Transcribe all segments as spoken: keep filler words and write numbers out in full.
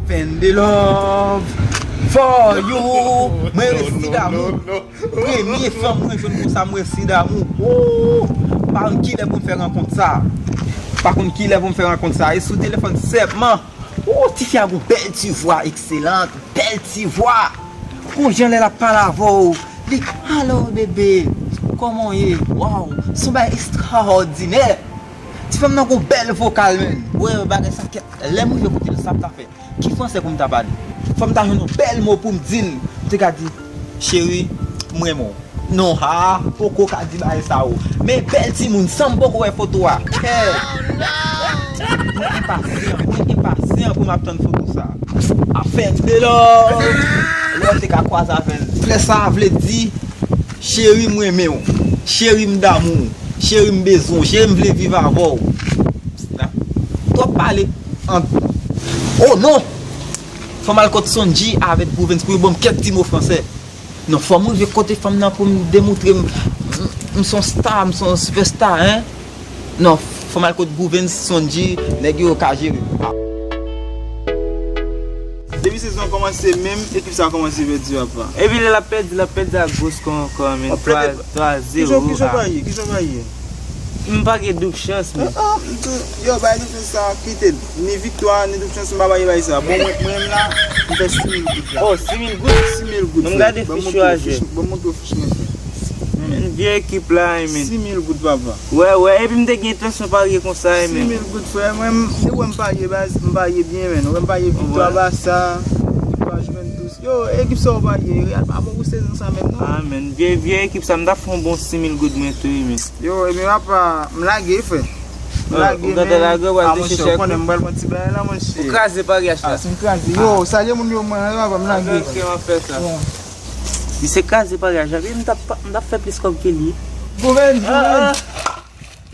Fende love for you. Mwen resi damou. Premye fanm mwen jwenn konsa, mwen resi damou. Woo! Pa konn kilè pou m fè rankont sa. Pa konn kilè pou m fè rankont sa. E sou telefòn sèlman. Woo, tifi a gon bèl ti vwa, ekselant. Bèl ti vwa. Gon jan lè l ap pale avè w. Li, "Alo, bebe. Kòman w ye?" Waww, se yon bagay ekstraòdinè. Ti fanm nan gon bèl vokal, menn. Wè, bagay sa kèt. Lè m rive kote l, sa m ta fè. Ki fransè pou m ta pale? Fò m ta jwenn yon bèl mo pou m di l. M te ka di, "Cheri, m renmen w." Non, ha, poko ka di bagay sa yo. Men bèl timoun, san m poko wè foto a. Kè! Mwen enpasyan, mwen enpasyan pou m ap tann foto sa. Ap fè m de love. Lè m te ka kwaze avè l. Flè sa vle di, "Cheri, m renmen w. Cheri, m damou w. Cheri, m bezwen w. Cheri, m vle viv avè w." Twòp pale. Ant... Oh non! Fò m al kot Sondji avèk Bouvens pou yo ban m kèk ti mo fransè. Non, fò m rive kote fanm nan pou m demontre m, m, m se yon sta, m se yon sipèsta, en. Non, fò m al kot Bouvens, Sondji, nèg yo ka jere m. Depi sezon an kòmanse, menm ekip sa a kòmanse pèdi, papa. Epi lè l ap pèdi, l ap pèdi ak gwo skò ankò, men. Twa, twa zewo. Kijan, kijan w parye? Kijan w parye? M parye doub chans, men. Ah, ah, m tou, yo, bay doub chans sa, kite l. Ni viktwa, ni doub chans, m pa parye bay sa. Bon, mwen, mwen menm la, m fè sis mil goud la. Oh, sis mil goud? Sis mil goud, frè. Ban m gade fich yo a jwe. Ban m montre w fich mwen, frè. Men vye ekip la, men. Sis mil goud, papa. Wè, wè, epi m te gen entansyon parye konsa, men. Sis mil goud, frè. Mwen, m, se wè m parye, baz, m parye byen, men. Wè m parye viktwa Barça, viktwa Juventus. Yo, ekip sa w parye, Real pa bon pou sezon sa menm, non. Ah, men, vye, vye ekip sa, m ta fè yon bon sis mil goud mwen tou, wi, men. Yo, ebyen, papa, m lage, frè. M lage, men. Ou gentan lage, w al chèche chèk ou. Ah, monchè, ou konnen m pral pran ti bagay la, monchè. Ou kraze paryaj la. Ah, si m kraze. Yo, salye moun yo, mwen, papa, m lage. Ok, ok, m ap fè sa. Li se kraze paryaj la. Wi, m t ap, m t ap fè plis kòb ke li. Gouvèn, gouvèn.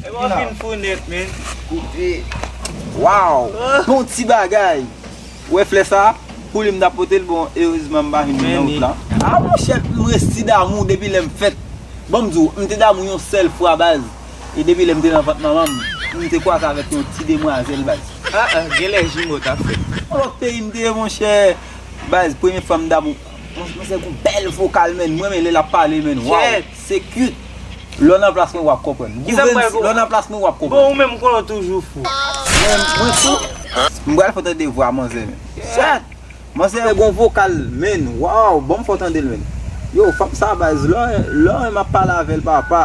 E bon, fin fou nèt, men. Koute. Waw! Bon ti bagay. Ou wè flè sa? Pou li m t ap pote l, bon, erezman m pa vin nan wout la. Ah, monchè, m resi damou depi lè m fèt. Bon, m di w, m te damou yon sèl fwa, baz. E depi lè m te nan vant manman m, m te kwaze avèk yon ti demwazèl, baz. Ah, ah, genlè jimo t ap fèt. Yon lòt peyi m te ye, monchè. Baz, premye fwa m damou. Mwen, mwen se gon bèl vokal, menn. Mwen, men lè l ap pale, menn. Waw, se cute. Lè w nan plas mwen, w ap konprann. Kisa m pral konprann? Lè w nan plas mwen, w ap konprann. Bon, ou menm, ou konnen w toujou fou. Mwen, mwen fou? M pral fè w tande vwa manzè, menn. Shit! Manzè gon vokal, menn. Waw, bon, m fè w tande l, menn. Yo, fanm sa, baz, lè, lè m ap pale avè l, papa.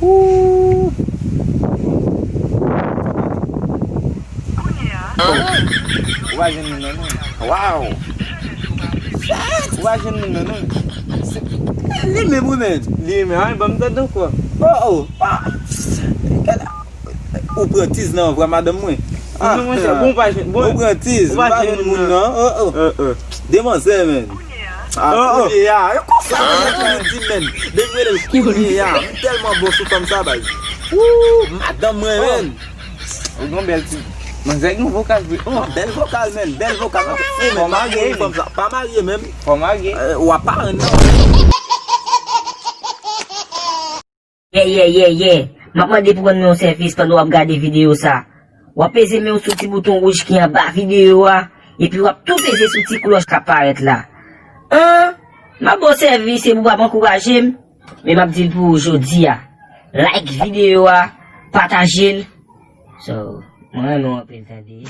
Ooh. Ou pa jwenn moun nan, non. Waw. Ou pa jwenn moun nan, non. Li menm, wi, menn. Li menm, a, ban m tande ankò. Oh, oh. Ah. Ou pran tiz nan vwa madanm mwen. Ah, non, monchè, bon, ou pa jwenn, bon, ou pran tiz, ou pa jwenn moun nan. Oh, oh. Demanzè, menn. Ah, oh, oh. Kounye a, e konsa manzè toujou di, menn. Depi mwen rele l kounye a, m tèlman bon sou fanm sa, baz. Woo, madanm mwen, menn. Ou gon bèl ti. Manzè gen vokal vre. Oh, bèl vokal, menn, bèl vokal. Fò marye, menn. Fanm sa pa marye menm. Fò marye. Eh, w ap parenn, non. Yeah, yeah, yeah, yeah. M ap mande pou rann mwen yon sèvis pandan w ap gade videyo sa. W ap peze men w sou ti bouton wouj ki anba videyo a, epi w ap tou peze sou ti klòch k ap parèt la. An, m ap ba w sèvis epi w ap ankouraje m, men m ap di l pou ou jodi a. Like videyo a, pataje l. So, mwen renmen w anpil tande.